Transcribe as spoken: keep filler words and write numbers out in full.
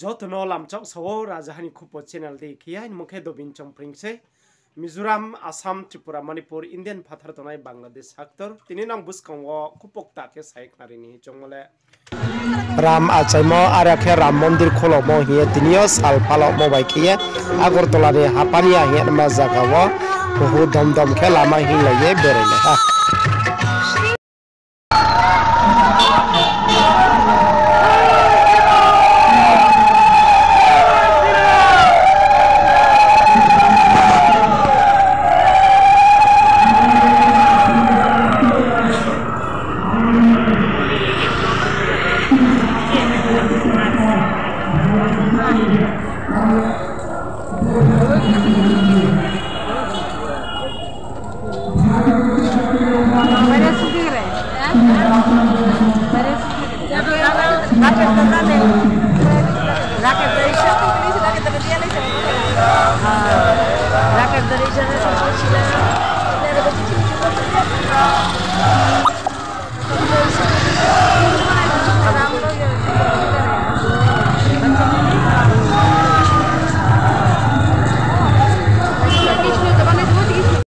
Joto no lamchak sao, Rajaha ni Khupo channel dei khe ya, aini mung khe Dobin Chongpring sei. Mizoram, Assam, Tripura, Manipur, Indian phathar tongnai Bangladesh haktor. Tini nang buskang wo khupo kta khe sai khnari ni hing choungmo le. Ram achaimo, are khe Ram Mondir khulaumo hing ye tini yo sal palaumo bai khe ye Agartala ni Hapania hing ye ma zaga wo buhu dom dom khe lama hinglai ye berai lai ha.